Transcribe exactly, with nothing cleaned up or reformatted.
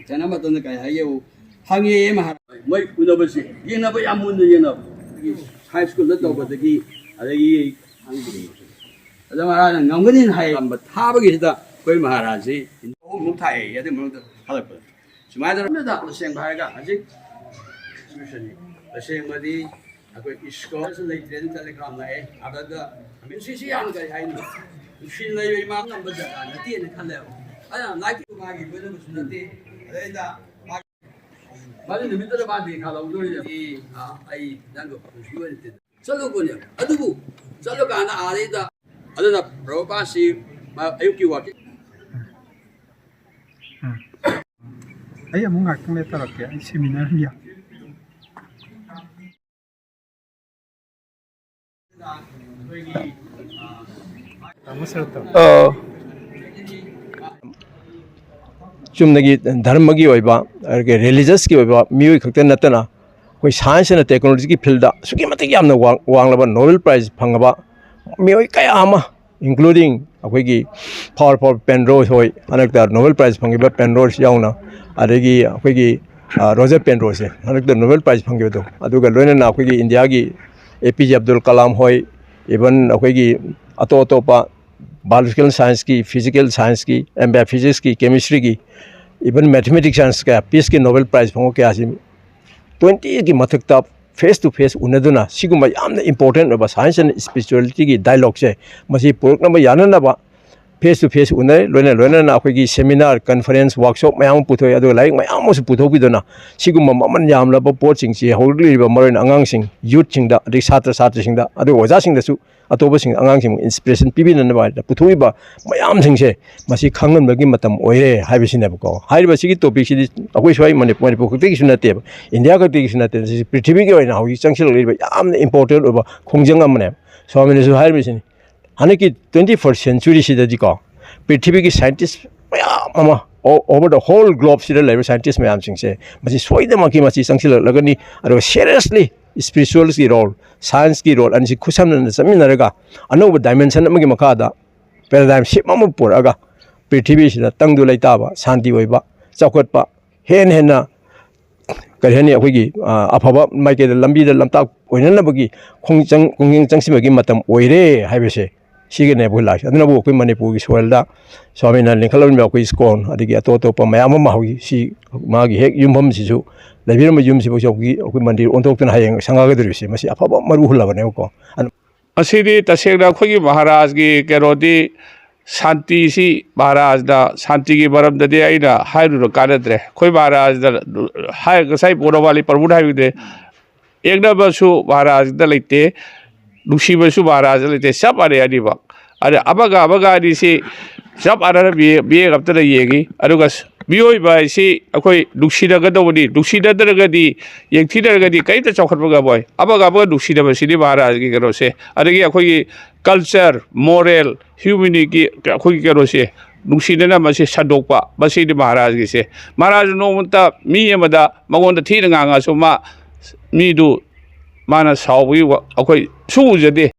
ꯆꯠꯅ ꯃꯇꯝꯗ ꯀꯔꯤ ꯍꯥꯏꯒꯦꯕꯨ, ꯍꯪꯉꯦ ꯃꯍꯥꯔꯥꯖ꯫ ꯃꯣꯏ ꯎꯅꯕꯁꯦ, ꯌꯦꯡꯅꯕ ꯌꯥꯝ ꯃꯨꯟꯅ ꯌꯦꯡꯅꯕ꯫ ꯍꯥꯏ ꯁ꯭ꯀꯨꯜꯗ ꯇꯧꯕꯗꯒꯤ, ꯑꯗꯒꯤ ꯑꯗ ꯃꯍꯥꯔꯥꯖꯅ ꯉꯝꯒꯅꯤꯅ ꯍꯥꯏꯔꯝꯕ ꯊꯥꯕꯒꯤꯁꯤꯗ ꯑꯩꯈꯣꯏ ꯃꯍꯥꯔꯥꯖꯁꯤ ꯑꯍꯨꯝꯃꯨꯛ ꯊꯥꯏꯌꯦ꯫ ꯑꯗꯨ ꯃꯅꯨꯡꯗ ꯍꯜꯂꯛꯄꯗ ꯁꯨꯃꯥꯏꯅ ꯇꯧꯔꯒ, ꯇꯁꯦꯡꯕ ꯍꯥꯏꯔꯒ ꯍꯧꯖꯤꯛ ꯏꯟꯁꯇꯤꯇ꯭ꯌꯨꯁꯟꯅꯤ꯫ ꯇꯁꯦꯡꯕꯗꯤ ꯑꯩꯈꯣꯏ ꯏꯁꯀꯣꯂꯔꯁꯨ ꯂꯩꯇ꯭ꯔꯦꯅ ꯇꯦꯂꯤꯒ꯭ꯔꯥꯝ ꯂꯥꯛꯑꯦ꯫ ꯑꯗꯨꯗ ꯃꯤꯁꯤꯁꯤ ꯌꯥꯝ, ꯀꯔꯤ ꯍꯥꯏꯅꯤ, ꯅꯨꯡꯁꯤ ꯂꯩꯕ ꯏꯃꯥ ꯉꯝꯕ ꯖꯒꯥ ꯅꯠꯇꯦꯅ ꯈꯜꯂꯦꯕ꯫ ꯑꯗꯨꯅ ꯂꯥꯏꯔꯤꯛ ꯃꯥꯒꯤ ꯂꯣꯏꯅꯕꯁꯨ ꯅꯠꯇꯦ꯫ ꯑꯗꯩꯗ ꯃꯥꯒꯤ, ꯃꯥꯒꯤ ꯅꯨꯃꯤꯠꯇꯨꯗ ꯃꯥ ꯗꯦꯈꯥ ꯂꯧꯗꯣꯔꯤꯅꯦ꯫ ꯑꯩ, ꯑ, ꯑꯩ ꯅꯪꯒ ꯄꯨꯟꯁꯤ ꯑꯣꯏꯅ ꯇꯤꯟꯅ ꯆꯠꯂꯨꯕꯅꯦ꯫ ꯑꯗꯨꯕꯨ ꯆꯠꯂꯀꯥꯟꯗ ꯑꯥꯗꯩꯗ, ꯑꯗꯨꯅ ꯄ꯭ꯔꯚꯨꯄꯥꯁꯤ ꯃꯥ ꯑꯌꯨꯛꯀꯤ ꯋꯥꯀꯤꯡ ꯎꯝ꯫ ꯑꯩ ꯑꯃꯨꯛ ꯉꯥꯛꯇꯪ ꯂꯩꯔ ꯇꯧꯔꯛꯀꯦ꯫ ꯑꯩ ꯁꯦꯃꯤꯅꯥꯔ ꯌꯥꯝ ꯇꯥꯃꯣ ꯁꯔꯠꯇꯣ꯫ ꯑ, ꯆꯨꯝꯅꯒꯤ ꯙꯔꯃꯒꯤ ꯑꯣꯏꯕ, ꯑꯗꯒꯤ ꯔꯤꯂꯤꯖꯁꯀꯤ ꯑꯣꯏꯕ ꯃꯤꯑꯣꯏ ꯈꯛꯇ ꯅꯠꯇꯅ, ꯑꯩꯈꯣꯏ ꯁꯥꯏꯟꯁ ꯑꯦꯟ ꯇꯦꯛꯅꯣꯂꯣꯖꯤꯒꯤ ꯐꯤꯜꯗ ꯑꯁꯨꯛꯀꯤ ꯃꯇꯤꯛ ꯌꯥꯝꯅ ꯋꯥꯡ-, ꯋꯥꯡꯂꯕ ꯅꯣꯕꯦꯜ ꯄ꯭ꯔꯥꯏꯖ ꯐꯪꯉꯕ ꯃꯤꯑꯣꯏ ꯀꯌꯥ ꯑꯃ, including ꯑꯩꯈꯣꯏꯒꯤ power power ꯄꯦꯟꯔꯣꯁ ꯍꯣꯏ, ꯍꯟꯗꯛꯇ ꯅꯣꯕꯦꯜ ꯄ꯭ꯔꯥꯏꯖ ꯐꯪꯈꯤꯕ ꯄꯦꯟꯔꯣꯁ ꯌꯥꯎꯅ, ꯑꯗꯒꯤ ꯑꯩꯈꯣꯏꯒꯤ, ꯑ, ꯔꯣꯖꯔ ꯄꯦꯟꯔꯣꯁꯁꯦ ꯍꯟꯗꯛꯇ ꯅꯣꯕꯦꯜ ꯄ꯭ꯔꯥꯏꯖ ꯐꯪꯈꯤꯕꯗꯣ, ꯑꯗꯨꯒ ꯂꯣꯏꯅꯅ ꯑꯩꯈꯣꯏꯒꯤ ꯏꯟꯗꯤꯌꯥꯒꯤ ꯑꯦ ꯄꯤ ꯖꯦ ꯑꯕꯗꯨꯜ ꯀꯂꯥꯝ ꯍꯣꯏ, even ꯑꯩꯈꯣꯏꯒꯤ ꯑꯇꯣꯞ ꯑꯇꯣꯞꯄ biological scienceꯀꯤ, physical scienceꯀꯤ, ꯑꯦꯝ ꯕꯤ ꯑꯥꯏ ꯐꯤꯖꯤꯛꯁꯀꯤ, ꯀꯦꯃꯤꯁꯇ꯭ꯔꯤꯒꯤ, even mathematics science ꯀꯌꯥ, peaceꯀꯤ ꯅꯣꯕꯦꯜ ꯄ꯭ꯔꯥꯏꯖ ꯐꯪꯕ ꯀꯌꯥꯁꯤ twentyꯒꯤ ꯃꯊꯛꯇ face to face ꯎꯅꯗꯨꯅ ꯁꯤꯒꯨꯝꯕ ꯌꯥꯝꯅ important ꯑꯣꯏꯕ science and spiritualityꯒꯤ dialogueꯁꯦ ꯃꯁꯤ ꯄꯨꯔꯛꯅꯕ ꯌꯥꯅꯅꯕ face to face ꯎꯅꯩ꯫ ꯂꯣꯏꯅ ꯂꯣꯏꯅꯅ ꯑꯩꯈꯣꯏꯒꯤ seminar, conference, workshop ꯃꯌꯥꯝ ꯑꯃ ꯄꯨꯊꯣꯛꯑꯦ꯫ ꯑꯗꯨꯒ ꯂꯥꯏꯔꯤꯛ ꯃꯌꯥꯝ ꯑꯃꯁꯨ ꯄꯨꯊꯣꯛꯄꯤꯗꯨꯅ ꯁꯤꯒꯨꯝꯕ ꯃꯃꯜ ꯌꯥꯝꯂꯕ ꯄꯣꯠꯁꯤꯡꯁꯤ ꯍꯧꯔꯛꯂꯤꯕ ꯃꯔꯨꯑꯣꯏꯅ ꯑꯉꯥꯡꯁꯤꯡ, youthꯁꯤꯡꯗ, ꯑꯗꯩ ꯁꯥꯇ꯭ꯔ ꯁꯥꯇ꯭ꯔꯤꯁꯤꯡꯗ, ꯑꯗꯨꯒ ꯑꯣꯖꯥꯁꯤꯡꯗꯁꯨ, ꯑꯇꯣꯞꯄꯁꯤꯡ, ꯑꯉꯥꯡꯁꯤꯡꯕꯨ inspiration ꯄꯤꯕꯤꯅꯅꯕ ꯍꯥꯏꯗꯅ ꯄꯨꯊꯣꯛꯏꯕ ꯃꯌꯥꯝꯁꯤꯡꯁꯦ ꯃꯁꯤ ꯈꯪꯍꯟꯕꯒꯤ ꯃꯇꯝ ꯑꯣꯏꯔꯦ ꯍꯥꯏꯕꯁꯤꯅꯦꯕꯀꯣ꯫ ꯍꯥꯏꯔꯤꯕ ꯁꯤꯒꯤ topicꯁꯤꯗꯤ ꯑꯩꯈꯣꯏ ꯁ꯭ꯋꯥꯏ ꯃꯅꯤ-, ꯃꯅꯤꯄꯨꯔ ꯈꯛꯇꯒꯤꯁꯨ ꯅꯠꯇꯦꯕ, ꯏꯟꯗꯤꯌꯥ ꯈꯛꯇꯒꯤꯁꯨ ꯅꯠꯇꯦ, ꯁꯤꯁꯤ ꯄ꯭ꯔꯤꯊꯤꯕꯤꯒꯤ ꯑꯣꯏꯅ ꯍꯧꯖꯤꯛ ꯆꯪꯁꯤꯜꯂꯛꯂꯤꯕ ꯌꯥꯝꯅ important ꯑꯣꯏꯕ ꯈꯣꯡꯖꯪ ꯑꯃꯅꯦꯕ꯫ ꯁ꯭ꯋꯥꯃꯤꯅꯁꯨ ꯍꯥꯏꯔꯤꯕꯁꯤꯅꯤ, ꯍꯟꯗꯛꯀꯤ twenty first centuryꯁꯤꯗꯗꯤꯀꯣ, ꯄ꯭ꯔꯤꯊꯤꯕꯤꯒꯤ scientist ꯃꯌꯥꯝ ꯑꯃ, o-, over the whole globeꯁꯤꯗ ꯂꯩꯔꯤꯕ scientist ꯃꯌꯥꯝꯁꯤꯡꯁꯦ ꯃꯁꯤ ꯁꯣꯏꯗꯅꯃꯛꯀꯤ ꯃꯁꯤ ꯆꯪꯁꯤꯜꯂꯛꯂꯒꯅꯤ꯫ ꯑꯗꯨꯒ seriously spiritualꯒꯤ role, scienceꯀꯤ role ꯑꯅꯤꯁꯤ ꯈꯨꯠꯁꯝꯅꯅ ꯆꯠꯃꯤꯟꯅꯔꯒ ꯑꯅꯧꯕ dimension ꯑꯃꯒꯤ ꯃꯈꯥꯗ paradigm shift ꯑꯃ ꯄꯨꯔꯛꯑꯒ ꯄ꯭ꯔꯤꯊꯤꯕꯤꯁꯤꯗ ꯇꯪꯗꯨ ꯂꯩꯇꯥꯕ, ꯁꯥꯟꯇꯤ ꯑꯣꯏꯕ, ꯆꯥꯎꯈꯠꯄ, ꯍꯦꯟꯅ ꯍꯦꯟꯅ, ꯀꯔꯤ ꯍꯥꯏꯅꯤ, ꯑꯩꯈꯣꯏꯒꯤ, ꯑ, ꯑꯐꯕ ꯃꯥꯏꯀꯩꯗ, ꯂꯝꯕꯤꯗ ꯂꯝꯇꯥꯛ ꯑꯣꯏꯅꯅꯕꯒꯤ ꯈꯣꯡꯖꯪ, ꯈꯣꯡꯖꯪ ꯆꯪꯁꯤꯟꯕꯒꯤ ꯃꯇꯝ ꯑꯣꯏꯔꯦ ꯍꯥꯏꯕꯁꯦ, ꯁꯤꯒꯤꯅꯦꯕ ꯑꯩꯈꯣꯏ ꯂꯥꯛꯏꯁꯦ꯫ ꯑꯗꯨꯅꯕꯨ ꯑꯩꯈꯣꯏ ꯃꯅꯤꯄꯨꯔꯒꯤ soilꯗ ꯁ꯭ꯋꯥꯃꯤꯅ ꯂꯤꯡꯈꯠꯂꯝꯃꯤꯕ ꯑꯩꯈꯣꯏ ISKCON, ꯑꯗꯒꯤ ꯑꯇꯣꯞ ꯑꯇꯣꯞꯄ ꯃꯌꯥꯝ ꯑꯃ ꯍꯧꯖꯤꯛ ꯁꯤ ꯃꯥꯒꯤ ꯍꯦꯛ ꯌꯨꯝꯐꯝꯁꯤꯁꯨ, ꯂꯩꯕꯤꯔꯝꯕ ꯌꯨꯝꯁꯤꯐꯥꯎꯁꯨ ꯍꯧꯖꯤꯛ ꯑꯩꯈꯣꯏ ꯃꯟꯗꯤꯔ ꯑꯣꯟꯊꯣꯛꯇꯅ ꯍꯌꯦꯡ ꯁꯪꯒꯥꯒꯗꯧꯔꯤꯕꯁꯦ, ꯃꯁꯤ ꯑꯐꯕ ꯃꯔꯨ ꯍꯨꯜꯂꯕꯅꯦꯕꯀꯣ꯫ ꯑꯗꯨ ꯃꯁꯤꯗꯤ ꯇꯁꯦꯡꯅ ꯑꯩꯈꯣꯏꯒꯤ ꯃꯍꯥꯔꯥꯖꯒꯤ ꯀꯩꯅꯣꯗꯤ, ꯁꯥꯟꯇꯤꯁꯤ, ꯃꯍꯥꯔꯥꯖꯅ ꯁꯥꯟꯇꯤꯒꯤ ꯃꯔꯝꯗꯗꯤ ꯑꯩꯅ ꯍꯥꯏꯔꯨꯔ ꯀꯥꯟꯅꯗ꯭ꯔꯦ꯫ ꯑꯩꯈꯣꯏ ꯃꯍꯥꯔꯥꯖꯅ ꯍꯥꯏ, ꯉꯁꯥꯏ ꯄꯣꯔꯣꯃꯥꯂꯤ ꯄ꯭ꯔꯚꯨꯅ ꯍꯥꯏꯕꯗꯤ, ꯌꯦꯛꯅꯕꯁꯨ ꯃꯍꯥꯔꯥꯖꯗ ꯂꯩꯇꯦ, ꯅꯨꯡꯁꯤꯕꯁꯨ ꯃꯍꯥꯔꯥꯖꯗ ꯂꯩꯇꯦ, ꯆꯞ ꯃꯥꯟꯅꯩ ꯑꯅꯤꯃꯛ꯫ ꯑꯗ ꯑꯃꯒ ꯑꯃꯒ ꯑꯅꯤꯁꯤ ꯆꯞ ꯃꯥꯟꯅꯅ ꯃꯤꯠꯌꯦꯡ, ꯃꯤꯠꯌꯦꯡ ꯑꯝꯇꯗ ꯌꯦꯡꯉꯤ꯫ ꯑꯗꯨꯒ ꯃꯤꯑꯣꯏꯕ ꯍꯥꯏꯁꯤ ꯑꯩꯈꯣꯏ ꯅꯨꯡꯁꯤꯅꯒꯗꯧꯕꯅꯤ, ꯅꯨꯡꯁꯤꯅꯗ꯭ꯔꯒꯗꯤ, ꯌꯦꯡꯊꯤꯅꯔꯒꯗꯤ ꯀꯔꯤꯝꯇ ꯆꯥꯎꯈꯠꯄ ꯉꯝꯃꯣꯏ꯫ ꯑꯃꯒ ꯑꯃꯒ ꯅꯨꯡꯁꯤꯅꯕꯁꯤꯅꯤ ꯃꯍꯥꯔꯥꯖꯒꯤ ꯀꯩꯅꯣꯁꯦ꯫ ꯑꯗꯒꯤ ꯑꯩꯈꯣꯏꯒꯤ culture, moral, humanity, ꯑꯩꯈꯣꯏꯒꯤ ꯀꯩꯅꯣꯁꯦ, ꯅꯨꯡꯁꯤꯅꯅ ꯃꯁꯤ ꯁꯟꯗꯣꯛꯄ, ꯃꯁꯤꯅꯤ ꯃꯍꯥꯔꯥꯖꯒꯤꯁꯦ꯫ ꯃꯍꯥꯔꯥꯖ ꯅꯣꯡꯃꯇ ꯃꯤ ꯑꯃꯗ, ꯃꯉꯣꯟꯗ ꯊꯤꯅ ꯉꯥꯡꯉꯁꯨ, ꯃꯥ, ꯃꯤꯗꯨ ꯃꯥꯅ ꯁꯥꯎꯕꯒꯤ ꯋꯥ-, ꯑꯩꯈꯣꯏ ꯁꯨꯛꯎ ꯎꯖꯗꯦ꯫